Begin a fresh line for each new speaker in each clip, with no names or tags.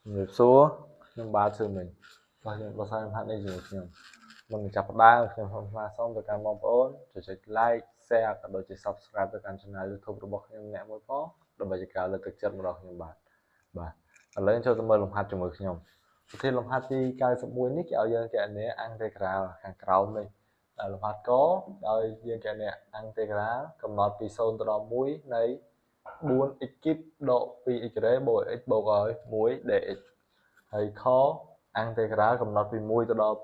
ជំរាបសួរខ្ញុំបាទសឿមិញបាទខ្ញុំដោះស្រាយលំហាត់នេះជាមួយខ្ញុំមុននឹងចាប់ផ្ដើមខ្ញុំសូមស្នើសុំទៅកាន់បងប្អូនជួយចុច like share ក៏ដូចជា subscribe ទៅកាន់ channel YouTube របស់ខ្ញុំអ្នកមួយផងដើម្បីជាការលើកទឹកចិត្តមកដល់ខ្ញុំបាទបាទឥឡូវចូលទៅមើលលំហាត់ជាមួយខ្ញុំប្រធានលំហាត់ទី91នេះគេឲ្យយើងគណនាអាំងតេក្រាលខាងក្រោមនេះដែលលំហាត់កឲ្យយើងគណនាអាំងតេក្រាលកំណត់ពី0ទៅដល់1នៃ 4x គីបដក 2x ការ៉េបូក x បូកឲ្យ 1 dx ហើយខអាំងតេក្រាលកំណត់ពី1ទៅដល់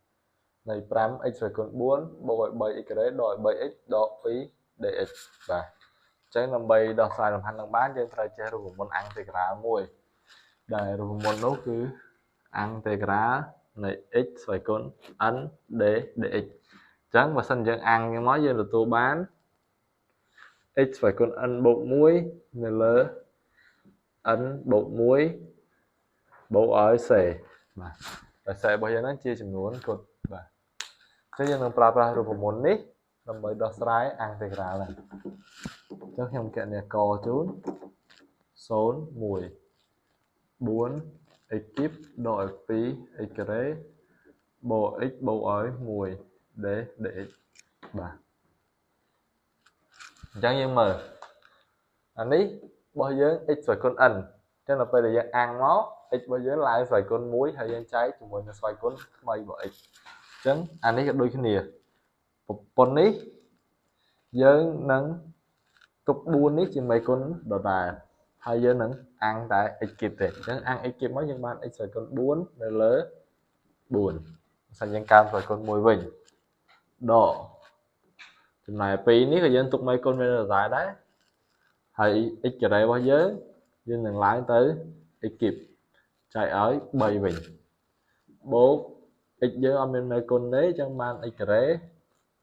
2នៃ 5x ស្វ័យគុណ4បូកឲ្យ 3x ការ៉េដកឲ្យ 3x ដក2 dx បាទអញ្ចឹងដើម្បីដោះស្រាយលំហាត់នឹងបានយើងត្រូវចេះរូបមន្តអាំងតេក្រាលមួយដែលរូបមន្តនោះគឺអាំងតេក្រាលនៃ x ស្វ័យគុណ n d dx អញ្ចឹងបើសិនយើងអាំងមកយើងទទួលបាន x ស្វ័យគុណ n បូក1នៅលើ n បូក1បូកឲ្យ c បាទតែ c របស់យើងហ្នឹងជាចំនួនគត់បាទអញ្ចឹងយើងនឹងប្រើប្រាស់រូបមន្តនេះដើម្បីដោះស្រាយអាំងតេក្រាលហ្នឹងអញ្ចឹងខ្ញុំគណនាកជូន0 1 4 x គីបដកឲ្យ 2 x ការ៉េបូក x បូកឲ្យ1 d dx បាទអញ្ចឹងយើងមើលអានេះរបស់យើង x ស្វ័យគុណ n អញ្ចឹងដល់ពេលដែលយើងអាំងមក x របស់យើងឡើងស្វ័យគុណ1ហើយយើងចែកជាមួយនឹងស្វ័យគុណថ្មីរបស់ x អញ្ចឹងអានេះក៏ដូចគ្នាប្រពន្ធនេះយើងនឹងទុក4នេះជាមេគុណដដែលហើយយើងនឹងអាំងតែ x គីបទេអញ្ចឹងអាំង x គីបមកយើងបាន x ស្វ័យគុណ4នៅលើ4បើយើងកើនស្វ័យគុណ1វិញដកចំណែក2នេះក៏យើងទុកមេគុណវានៅដដែលដែរហើយ x ការ៉េរបស់យើងយើងនឹងឡើងទៅ x គីបចែកឲ្យ3វិញបូក x យើងអត់មានមេគុណទេអញ្ចឹងបាន x ការ៉េ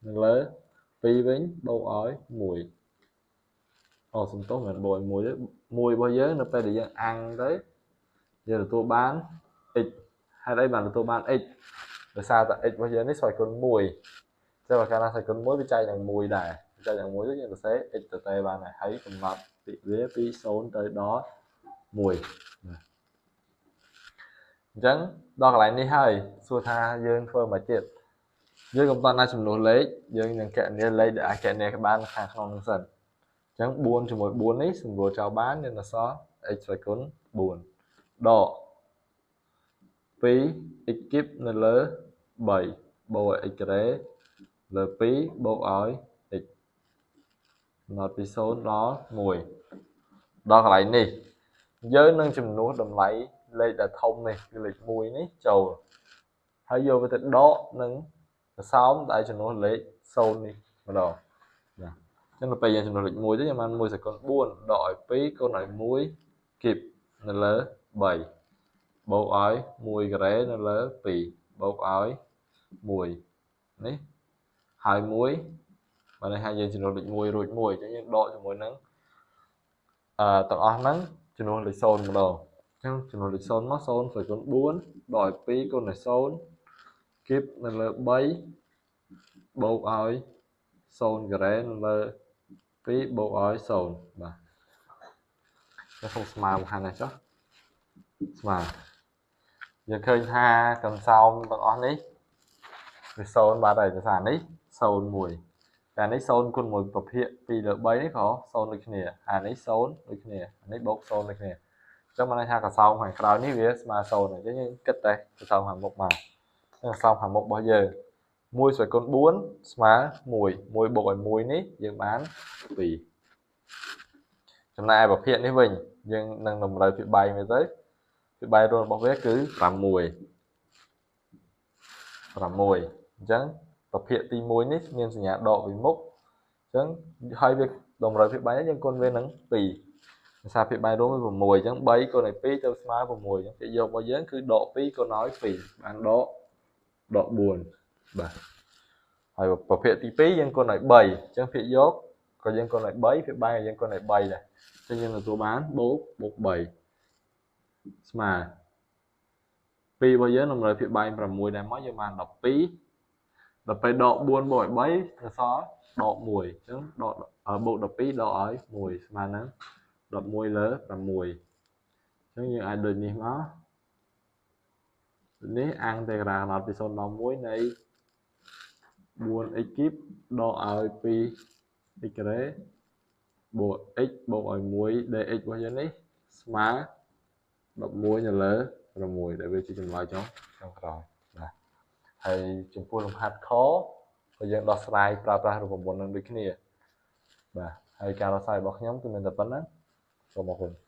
នៅលើ2វិញបូកឲ្យ1អូសំទោសមិនមែនបូកឲ្យ1ទេ1របស់យើងនៅពេលដែលយើងអាំងទៅយើងទទួលបាន x ហេតុអីបានទទួលបាន x ដោយសារតែ x របស់យើងនេះស្វ័យគុណ1ចឹងបើកាលណាស្វ័យគុណ1វាចែកនឹង1ដែរចែកនឹង1ទៅយើងសរសេរ x ទៅទេបានហើយហើយកំណត់ពីវាពី0ទៅដល់1បាទអញ្ចឹងដល់កន្លែងនេះហើយសួរថាយើងធ្វើមកទៀតយើងកំណត់ណាចំនួនលេខយើងនឹងគណនាលេខដែលអាចគណនាបានខាងក្នុងនឹងសិនអញ្ចឹង4ជាមួយ4នេះសម្រួលចោលបានយើងនឹងសល់ x ស្វ័យគុណ4ដក 2 x គីបនៅលើ3បូកឲ្យ x ការ៉េលើ2បូកឲ្យ x កំណត់ពី0ដល់1ដល់កន្លែងនេះយើងនឹងចំនួនតម្លៃលេខដែលធំនេះគឺលេខ1នេះចូលហើយយកវាទៅដកនឹងកសោមដែលចំនួនលេខ0នេះម្ដងបាទអញ្ចឹងដល់ពេលយើងចំនួនលេខ1ទៅយើងបាន1សគុណ4ដកឲ្យ2គុណឲ្យ1គីបនៅលើ3បូកឲ្យ1ការ៉េនៅលើ2បូកឲ្យ1នេះហើយ1បើនេះថាយើងចំនួនលេខ1រួច1អញ្ចឹងយើងដកជាមួយនឹងអឺទាំងអស់ហ្នឹងចំនួនលេខ0ម្ដងអញ្ចឹងចំនួនលេខ0មក0ស្វ័យគុណ4ដកឲ្យ2គុណឲ្យ0គីបនៅលើ3បូកឲ្យ0ការ៉េនៅលើ2បូកឲ្យ0បាទខ្ញុំសូមស្មើមកខាងនេះចុះស្មើយើងឃើញថាកន្សោមទាំងអស់នេះវា0បាត់ហើយដោយសារនេះ0 1តែនេះ0គុណ1ប្រភាគ2លើ3នេះក៏0ដូចគ្នាអានេះ0ដូចគ្នាអានេះបូក0ដូចគ្នាអញ្ចឹងបានន័យថាកសោមខាងក្រោយនេះវាស្មើ0អញ្ចឹងយើងគិតតែកសោមខាងមុខមកកសោមខាងមុខរបស់យើង1ស្វ័យគុណ4ស្មើ1 1បូកឲ្យ1នេះយើងបាន2ចំណែកឯប្រភាគនេះវិញយើងនឹងតម្រូវភាគបែងវាទៅភាគបែងរួមរបស់វាគឺ6 6អញ្ចឹងប្រភាគទី1នេះមានសញ្ញាដកពីមុខអញ្ចឹងហើយវាតម្រូវភាគបែងយើងគុណវានឹង2ភាសាភាគបែងរួមវា6អញ្ចឹង3គុណឲ្យ2ទៅស្មើ6អញ្ចឹងភាគយករបស់យើងគឺដក2គុណឲ្យ2បានដកដក4បាទហើយប្រភេទទី2យើងគុណឲ្យ3អញ្ចឹងភាគយកក៏យើងគុណឲ្យ3ភាគបែងយើងគុណឲ្យ3ដែរអញ្ចឹងយើងទទួលបានបូកបូក3ស្មើ2របស់យើងតម្រូវភាគបែង6ដែរមកយើងបាន12ដល់ពេលដក4បូកឲ្យ3ទៅសល់ដក1អញ្ចឹងដកបូក12ដកឲ្យ1ស្មើនឹង11លើ6 ចឹងយើងអាចដូចនេះមកនេះអាំងតេក្រាលកំណត់ពី0ដល់1នៃ 4x គីបដកឲ្យ 2x ការ៉េបូក x បូកឲ្យ1 dx របស់យើងនេះស្មើ11នៅលើ6ដែលវាជាចម្លើយចុងចុងក្រោយបាទហើយចំពោះលំហាត់ខក៏យើងដោះស្រាយប្រើប្រាស់រូបមន្តនឹងដូចគ្នាបាទហើយការដោះស្រាយរបស់ខ្ញុំគឺមានតែប៉ុណ្ណឹងសូមអរគុណ។